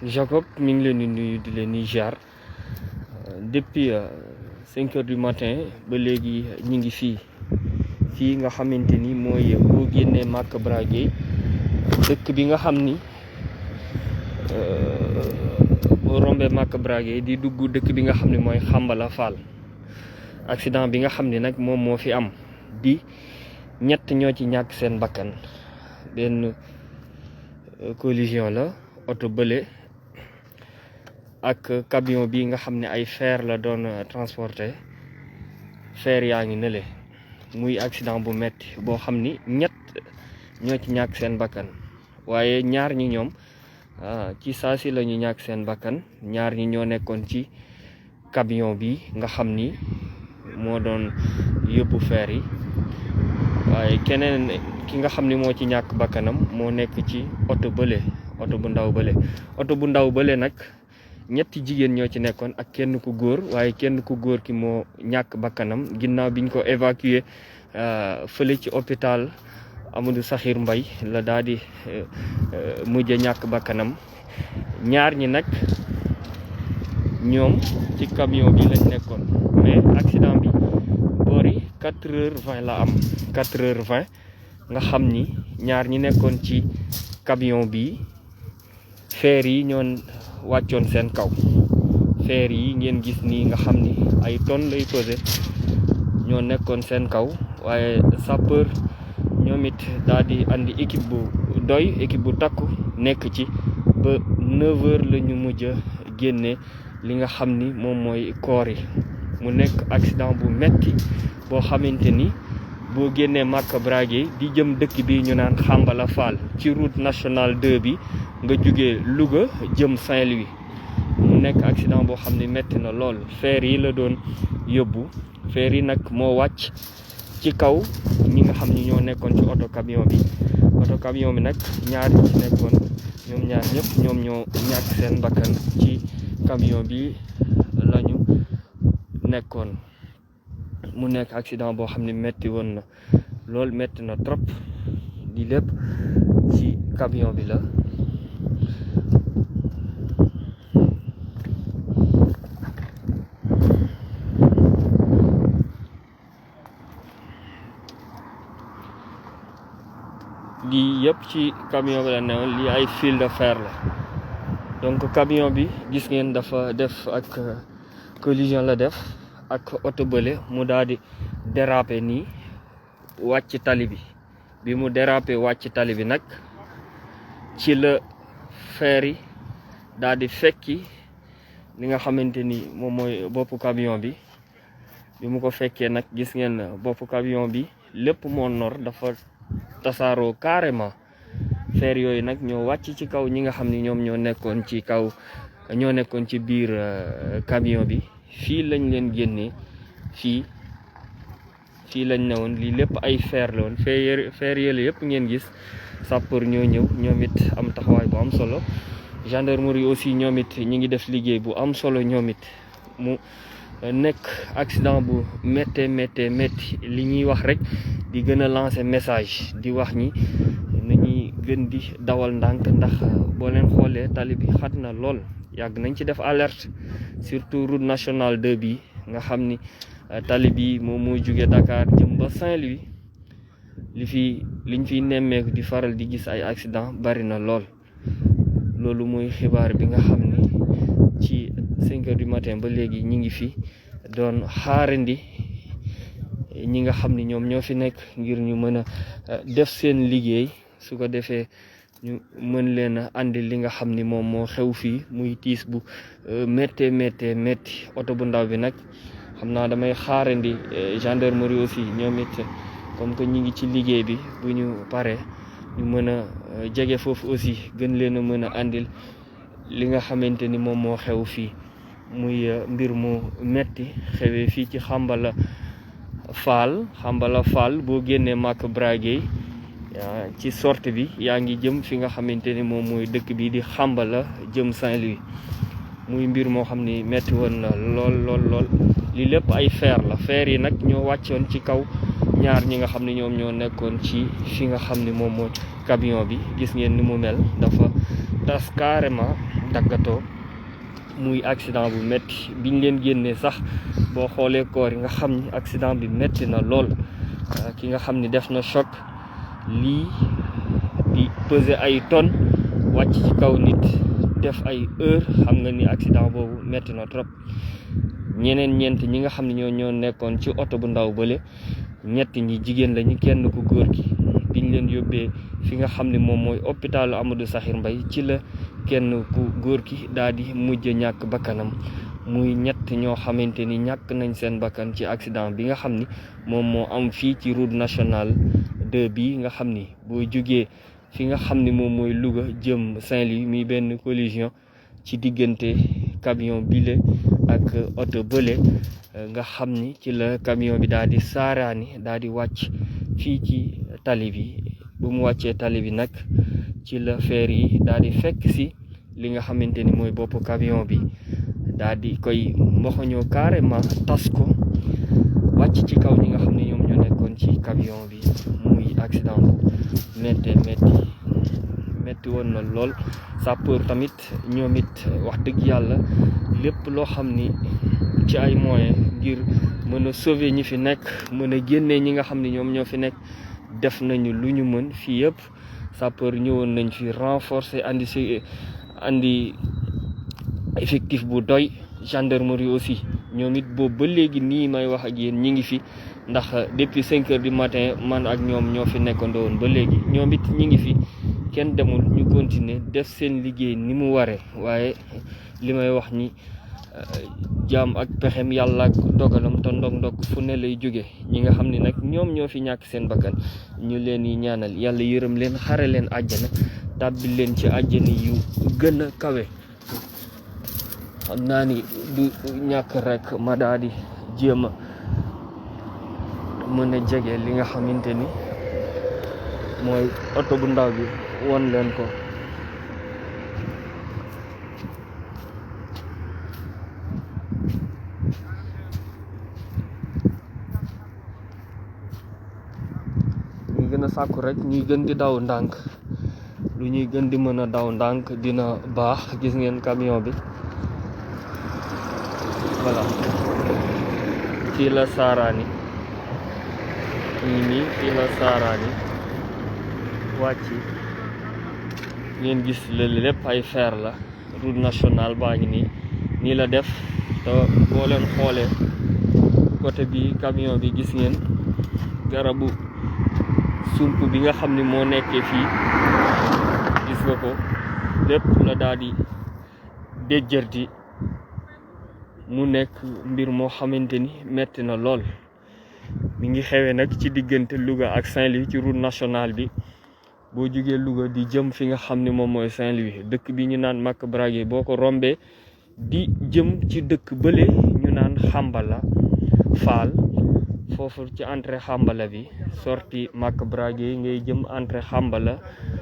Jacob mi ngi leen di nuyu di leen di jaar depuis 5 heures du matin ba léegi ñi ngi fii nga xamante ni mooy boo génnee Maka Bragué dëkk bi nga xam ni boo rombee Maka Bragué di dugg dëkk bi nga xam ne mooy Xambala Fall. Accident bi nga xam ne nag moom moo fi am di ñett ñoo ci ñàkk seen bakkan. Benn collision la oto bële ak camion bi nga xam ne ay fer la doon transporté, fer yaa ngi nële. Muy accident bu metti boo xam ni ñett ñoo ci ñàkk seen bakkan, waaye ñaar ñi ñoom ci saasi la ñu ñàkk seen bakkan. Ñaar ñi ñoo nekkoon ci camion bi nga xam ni moo doon yóbbu fer yi, waaye keneen ki nga xam ni moo ci ñàkk bakkanam moo nekk ci oto bële, oto bu ndaw bële. Oto bu ndaw bële nag ñetti jigéen ñoo ci nekkoon ak kenn ku góor, waaye kenn ku góor ki moo ñàkk bakkanam ginnaaw biñ ko évacuer fële ci hôpital Amadou Sakhir Mbaye la daal di mujj ñàkk bakkanam. Ñaar ñi nag ñoom ci camion bi lañ nekkoon, mais accident bi boori 4h20 la am. 4h20 nga xam ni ñaar ñi nekkoon ci camion bi feer yi ñoo wàccoon seen kaw. Feer yi ngeen gis nii nga xam ni ay tonnes lay pesé ñoo nekkoon seen kaw, waaye sapeur ñoom it daal di andi équipe bu doy, équipe bu takku nekk ci ba 9h la ñu mujj a génne li nga xam ni moom mooy koor yi. mu nekk accident bu metti boo xamante ni boo génnee Maka Bragué di jëm dëkk bi ñu naan Xambala Fall ci route nationale 2 bi nga jugee Louga jëm Saint-Louis. mu nekk accident boo xam ne metti na lool. feer yi la doon yóbbu, feer yi nag moo wàcc ci kaw ñi nga xam ni ñoo nekkoon ci oto camion bi. oto camion bi nag ñaar ñi ci nekkoon ñoom ñaar ñëpp ñoom ñoo ñàkk seen bakkan ci camion bi lañu nekkoon. mu nekk accident boo xam ne metti woon na lool, metti na trop. di lépp ci camion bi la. lii yëpp ci camion bi la newoon. lii ay fil de fer la. donc camion bi gis ngeen dafa def ak collision la def ak oto bële, mu daal di déraper nii wàcc tali bi. bi mu déraper wàcc tali bi nag ci la fer yi daal di fekki li nga xamante ni moom mooy boppu camion bi. bi mu ko fekkee nag gis ngeen boppu camion bi lépp moo nor, dafa tasaaroo carrément. fer yooyu nag ñoo wàcc ci kaw ñi nga xam ni ñoom ñoo nekkoon ci kaw, ñoo nekkoon ci biir camion bi. fii lañ leen génnee, fii lañ newoon. lii lépp ay fer la woon. fer yële yëpp ngeen gis sapeur ñoo ñëw ñoom it am taxawaay bu am solo. gendarmerie aussi ñoom it ñi ngi def liggéey bu am solo ñoom it. mu nekk accident bu métti. li ñuy wax rek di gën a lancer message di wax ñi nañuy gën di dawal ndànk, ndax boo leen xoolee tali bi xat na lool. yàgg nañ ci def alerte, surtout route nationale 2 bi nga xam ni tali bi moom moo jóge Dakar jëm ba Saint-Louis. liñ fiy nemmeeku di faral di gis ay accident bari na lool. loolu mooy xibaar bi nga xam ni ci 5 heures du matin ba léegi ñi ngi fi doon xaarandi ñi nga xam ni ñoom ñoo fi nekk ngir ñu mën a def seen liggéey, su ko defee ñu mën leen a andi li nga xam ni moom moo xew fii muy tiis bu métti. oto bu ndaw bi nag xam naa damay xaarandi gendarmerie aussi ñoom it comme que ñi ngi ci liggéey bi, bu ñu paree ñu mën a jege foofu aussi gën leen a mën a andil li nga xamante ni moom moo xew fii. muy mbir mu metti xewee fii ci Xambala Fall. boo génnee Maka Bragué ci sortie bi yaa ngi jëm fi nga xamante ni moom mooy dëkk bi di Xambala jëm Saint-Louis. muy mbir moo xam ni metti woon na lool. li lépp ay fer la. fer yi nag ñoo wàccoon ci kaw ñaar ñi nga xam ne ñoom ñoo nekkoon ci fi nga xam ni moom mooy camion bi. gis ngeen ni mu mel, dafa tas carrément. daggatoo muy accident bu metti biñ leen génnee sax boo xoolee koor yi nga xam ni accident bi metti na lool ki nga xam ni def na choc lii di peser ay tonnes wàcc ci kaw nit def ay heure xam nga ni accident boobu metti na trop ñeent ñi nga xam ne ñoo nekkoon ci oto bu ndaw bële ñett ñi jigéen lañu kenn ku góor gi biñ leen yóbbee fi nga xam ne moom mooy hôpital Amadou Sakhir Mbaye ci la kenn ku góor gi daal di mujj ñàkk bakkanam muy ñett ñoo xamante ni ñàkk nañ seen bakkan ci accident bi nga xam ni moom moo am fii ci route nationale 2 bi nga xam ni boo jugee fi nga xam ni moom mooy Louga jëm Saint-Louis muy benn collision ci diggante camion bile ak oto bële nga xam ni ci la camion bi daal di saaraani daal di wàcc fii ci tali bi bu mu wàccee tali bi nag ci la feer yi daal di fekk si li nga xamante ni mooy bopp camion bi daal di koy mboxoñoo carrément tas ko wàcc ci kaw ñi nga xam ne ñoom ñoo nekkoon ci camion bi muy accident bu metti woon na lool. Sapeur tamit ñoom it wax dëgg yàlla lépp loo xam ni ci ay moyens ngir mën a sauver ñi fi nekk mën a génnee ñi nga xam ne ñoom ñoo fi nekk def nañu lu ñu mën fii yëpp sapeur ñëwoon nañ fi renforcer andi effectif bu doy. Gendarmerie aussi ñoom it boobu ba léegi nii may wax ak yéen ñi ngi fi ndax depuis 5 heures du matin man ak ñoom ñoo fi nekkandoo woon ba léegi ñoom it ñi ngi fi kenn demul ñu continuer def seen liggéey ni mu waree waaye li may wax ni jaam ak pexem yàlla ak dogalam te ndog fu ne lay jóge ñi nga xam ne nag ñoom ñoo fi ñàkk seen bakkan ñu leen yi ñaanal yàlla yërëm leen xare leen àjjana tàbbil leen ci àjjana yu gën a kawe. xam naa ni du ñàkk rek ma daal di jéem a mën a jege li nga xamante ni mooy oto bu ndaw bi won leen ko. ñuy gën a sàkku rek ñuy gën di daw ndànk lu ñuy gën di mën a daw ndànk dina baax. gis ngeen camion bi voilà fii la saaraani fii la saaraani wàcc ngeen gis loolu lépp ay fer la. route nationale baa ngi nii la def te boo leen xoolee côté bi camion bi gis ngeen garabu sump bi nga xam ni moo nekkee fii gis nga ko lépp la daal di déjjërti mu nekk mbir moo xamante ni metti na lool. mi ngi xewee nag ci diggante Louga ak Saint-Louis ci route nationale bi boo jugee Louga di jëm fi nga xam ne moom mooy Saint-Louis dëkk bi ñu naan Mak Bragué boo ko rombee di jëm ci dëkk bële ñu naan Xambala Fall foofu ci entrée Xambala bi sorti Mak Bragué ngay jëm entrée Xambala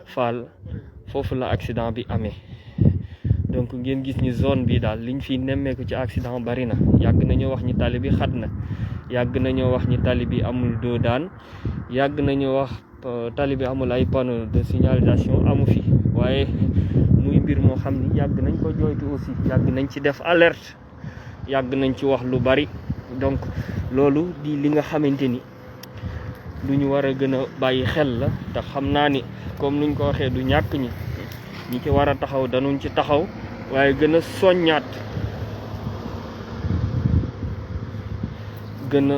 Fall foofu la accident bi amee. donc ngeen gis ni zone bi daal liñ fi nemmeeku ci accident bari na. yàgg nañoo wax ñi tali bi xat na yàgg nañoo wax ñi tali bi amul doo daan yàgg nañoo wax tali bi amul ay panneau de signalisation amu fi waaye muy mbir moo xam ni yàgg nañ ko jooytu aussi yàgg nañ ci def alerte yàgg nañ ci wax lu bari. donc loolu di li nga xamante ni lu ñu war a gën a bàyyi xel la te xam naa ni comme nuñ ko waxee du ñàkk ñi ci war a taxaw danuñ ci taxaw waaye gën a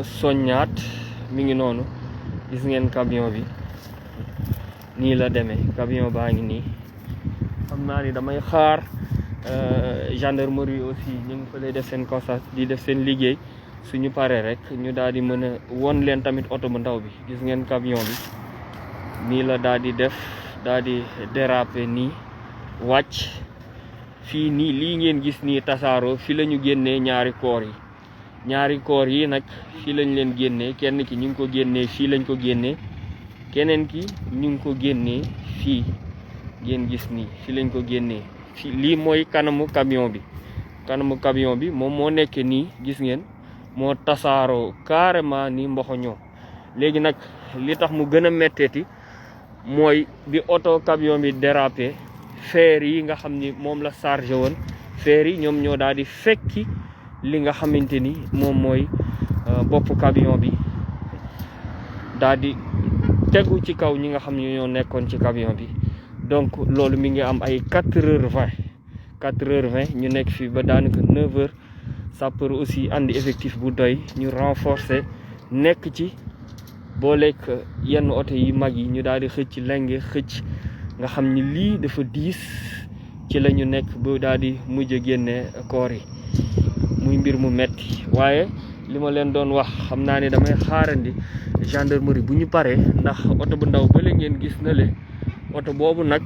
soññaat mi ngi noonu. gis ngeen camion bi nii la demee camion baa ngi nii. xam naa ni damay xaar gendarmerie aussi ñu ngi fa lay def seen constat di def seen liggéey suñu paree rek ñu daal di mën a won leen tamit oto bu ndaw bi. gis ngeen camion bi nii la daal di def daal di déraper nii wàcc fii nii lii ngeen gis nii tasaaroo fi la ñu génnee ñaari koor yi nag fii lañ leen génnee kenn ki ñu ngi ko génnee fii lañ ko génnee keneen ki ñu ngi ko génnee fii ngeen gis nii fii lañ ko génnee fii. lii mooy kanamu camion bi moom moo nekkee nii gis ngeen moo tasaaroo carrément ni mboxoñoo. léegi nag li tax mu gën a metteeti mooy bi oto camion bi dérapé feer yi nga xam ni moom la chargé woon feer yi ñoom ñoo daal di fekki li nga xamante ni moom mooy bopp camion bi daal di tegu ci kaw ñi nga xam ne ñoo nekkoon ci camion bi. donc loolu mi ngi am ay 4h20 ñu nekk fii ba daanaka 9h sapeur aussi andi effectif bu doy ñu renforcer nekk ci booleeg yenn oto yi mag yi ñu daal di xëcc lenge xëcc nga xam ni lii dafa diis ci la ñu nekk ba daal di mujj a génne koor yi muy mbir mu metti. waaye li ma leen doon wax xam naa ne damay xaarandi gendarmerie bu ñu paree ndax oto bu ndaw ba la ngeen gis na le oto boobu nag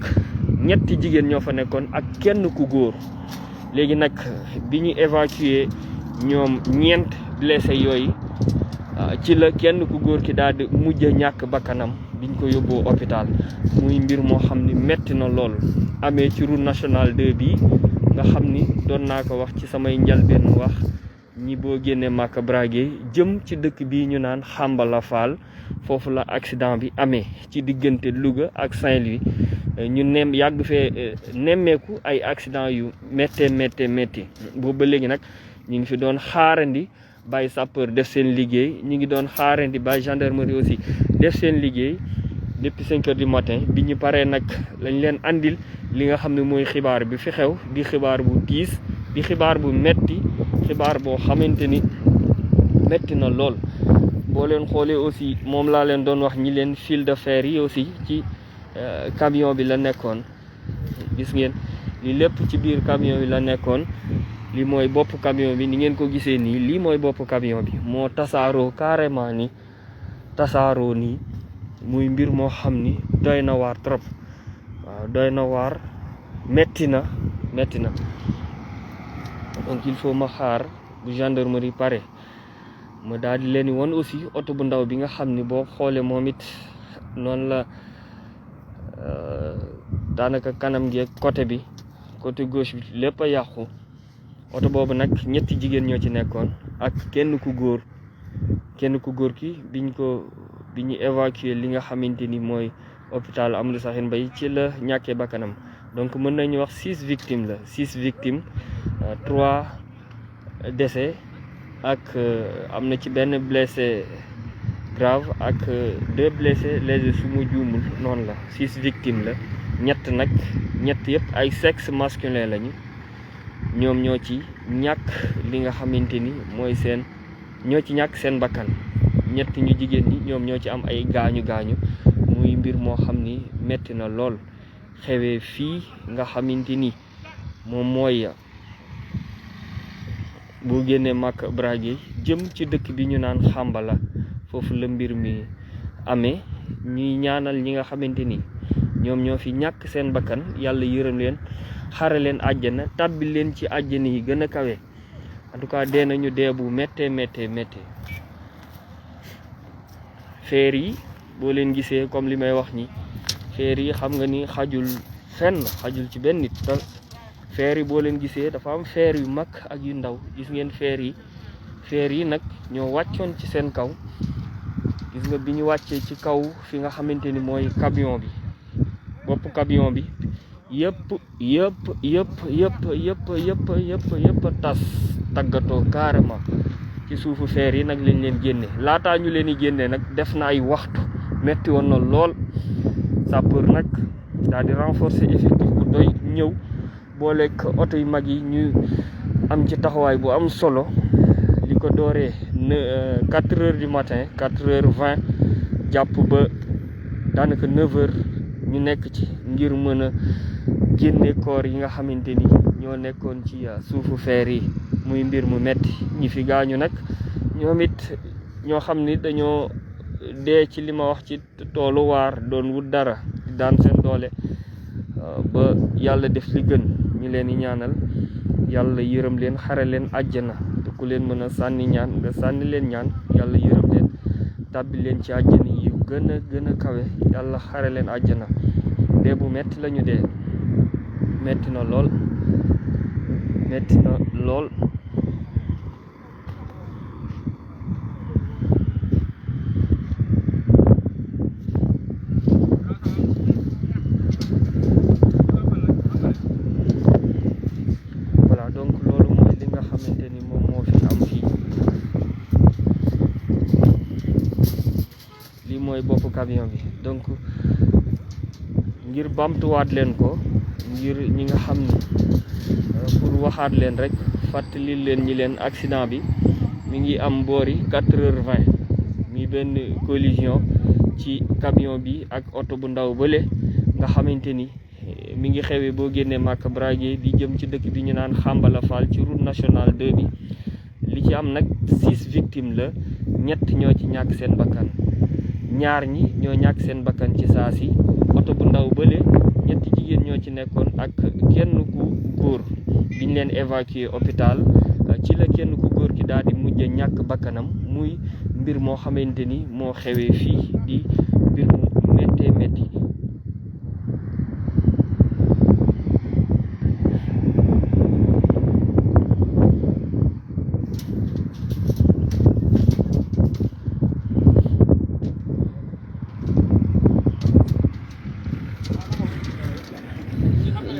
ñetti jigéen ñoo fa nekkoon ak kenn ku góor. léegi nag bi ñu évacuer ñoom ñeent blessé yooyu ci la kenn ku góor ki daal di mujj a ñàkk bakkanam biñ ko yóbboo hôpital muy mbir moo xam ni metti na lool amee ci route nationale 2 bi nga xam ni doon naa ko wax ci samay njalbeen wax ñi boo génnee Maka Bragué jëm ci dëkk bii ñu naan Xambala Fall foofu la accident bi amee ci diggante Louga ak Saint-Louis ñu yàgg fee nemmeeku ay accident yu métti boobu ba léegi nag ñu ngi fi doon xaarandi bàyyi sapeur def seen liggéey ñu ngi doon xaarandi bàyyi gendarmerie aussi def seen liggéey depuis 5h du matin bi ñu paree nag lañ leen andil li nga xam ne mooy xibaar bi fi xew di xibaar bu tiis di xibaar bu metti xibaar boo xamante ni metti na lool. boo leen xoolee aussi moom laa leen doon wax ñi leen fil de fer yi aussi ci camion bi la nekkoon gis ngeen li lépp ci biir camion bi la nekkoon. li mooy bopp camion bi ni ngeen ko gisee nii lii mooy bopp camion bi moo tasaaroo carrément ni tasaaroo nii muy mbir moo xam ni doy na waar trop waaw doy na waar metti na donc il faut ma xaar bu gendarmerie pare ma daal di leen won aussi oto bu ndaw bi nga xam ni boo xoolee moom it noonu la daanaka kanam gi côté bi côté gauche bi lépp a yàqu. oto boobu nag ñetti jigéen ñoo ci nekkoon ak kenn ku góor ki bi ñu évacuer li nga xamante ni mooy hôpital Amadou Sakhir Mbaye ci la ñàkkee bakkanam. donc mën nañu wax 6 victimes la 6 victimes 3 décès ak am na ci benn blessé grave ak 2 blessés légers su ma juumul noonu la 6 victimes la ñett yëpp ay sexe masculin lañu. ñoom ñoo ci ñàkk li nga xamante ni mooy ñoo ci ñàkk seen bakkan ñett ñu jigéen ñi ñoom ñoo ci am ay gaañu muy mbir moo xam ni metti na lool xewee fii nga xamante ni moom mooy boo génnee Maka Bragué jëm ci dëkk bi ñu naan Xambala foofu la mbir mi amee. ñuy ñaanal ñi nga xamante ni ñoom ñoo fi ñàkk seen bakkan yàlla yërëm leen xare leen àjjana tàbbi leen ci àjjana yi gën a kawe. en tout cas dee nañu dee bu méttee feer yi boo leen gisee comme li may wax ni feer yi xam nga ni xajul ci benn nit. feer yi boo leen gisee dafa am feer yu mag ak yu ndaw gis ngeen feer yi nag ñoo wàccoon ci seen kaw. gis nga bi ñu wàccee ci kaw fi nga xamante ni mooy camion bi bopp camion bi yëpp tas tàggatoo carrément ci suufu feer yi nag lañ leen génne. laataa ñu leen di génne nag def na ay waxtu metti woon na lool. sapeur nag daal di renforcer effectif bu doy ñëw booleeg oto yu mag yi ñu am ci taxawaay bu am solo. li ko dooree 4h du matin 4h20 jàpp ba daanaka 9h ñu nekk ci ngir mën a génne koor yi nga xamante ni ñoo nekkoon ci suufu feer yi muy mbir mu metti. ñi fi gaañu nag ñoom it ñoo xam ni dañoo dee ci li ma wax ci toolu waar doon wut dara daan seen doole ba yàlla def li gën ñu leen di ñaanal yàlla yërëm leen xare leen àjjana te ku leen mën a sànni ñaan nga sànni leen ñaan yàlla yërëm leen tàbbi leen ci àjjana yu gën a kawe yàlla xare leen àjjana. dee bu metti lañu dee metti na lool. lii mooy boppu camion bi. Donc ngir bamtuwaat leen ko ngir ñi nga xam ni pour waxaat leen rek fàttali leen ñi leen accident bi mi ngi am boori 4h20 mi benn collision ci camion bi ak oto bu ndaw bële nga xamante ni mi ngi xewee boo génnee Maka Bragué di jëm ci dëkk bi ñu naan Xambala Fall ci route nationale 2 bi. li ci am nag 6 victimes la, ñett ñoo ci ñàkk seen bakkan, ñaar ñi ñoo ñàkk seen bakkan ci saa si. oto bu ndaw bële ñetti jigéen ñoo ci nekkoon ak kenn ku góor. biñ leen évacuer hôpital ci la kenn ku góor ki daal di mujj ñàkk bakkanam, muy mbir moo xamante ni moo xewee fii di mbir mu méttee métti.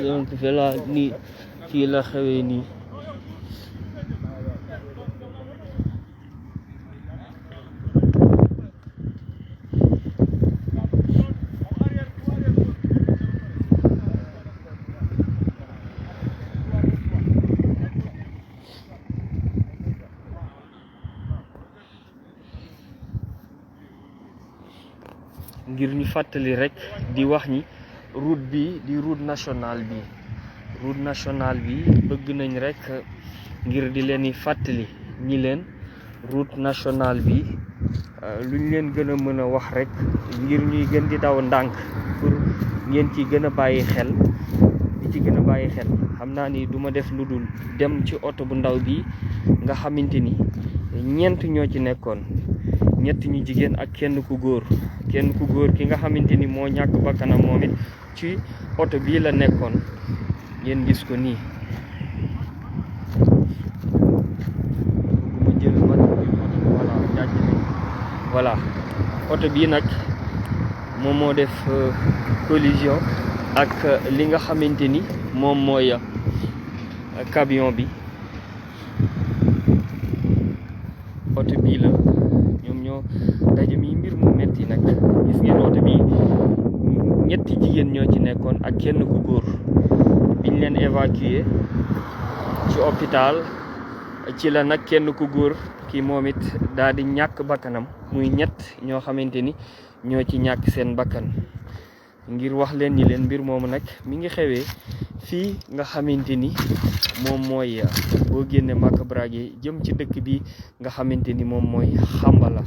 Donc voilà nii fii la xewee nii. ngir ñu fàttali rek di wax ni route bi di route nationale bi bëgg nañ rek ngir di leen di fàttali ñi leen route nationale bi luñ leen gën a mën a wax rek ngir ñuy gën di daw ndànk pour ngeen ci gën a bàyyi xel xam naa ni duma def lu dul dem ci oto bu ndaw bi nga xamante ni ñeent ñoo ci nekkoon, ñett ñu jigéen ak kenn ku góor ki nga xamante ni moo ñàkk bakkanam moom it ci oto bii la nekkoon. ngeen gis ko nii mu jël voilà oto bii nag moom moo def collision ak li nga xamante ni moom mooy camion bi. oto bii la ñoom ñoo daje mi mbir mu metti nag. gis ngeen oto bi ñetti jigéen ñoo ci nekkoon ak kenn ku góor. biñ leen évacuer ci hôpital ci la nag kenn ku góor ki moom it daal di ñàkk bakkanam, muy ñett ñoo xamante ni ñoo ci ñàkk seen bakkan. ngir wax leen ni leen mbir moomu nag mi ngi xewee fii nga xamante ni moom mooy boo génne Maka Bragué jëm ci dëkk bi nga xamante ni moom mooy Xambala.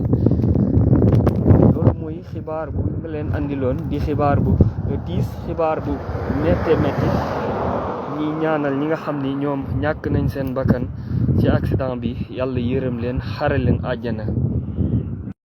loolu mooy xibaar bu nga leen andiloon di xibaar bu tiis, xibaar bu méttee métti. ñi ñaanal ñi nga xam ni ñoom ñàkk nañ seen bakkan ci accident bi, yàlla yërëm leen xare leen àjjana.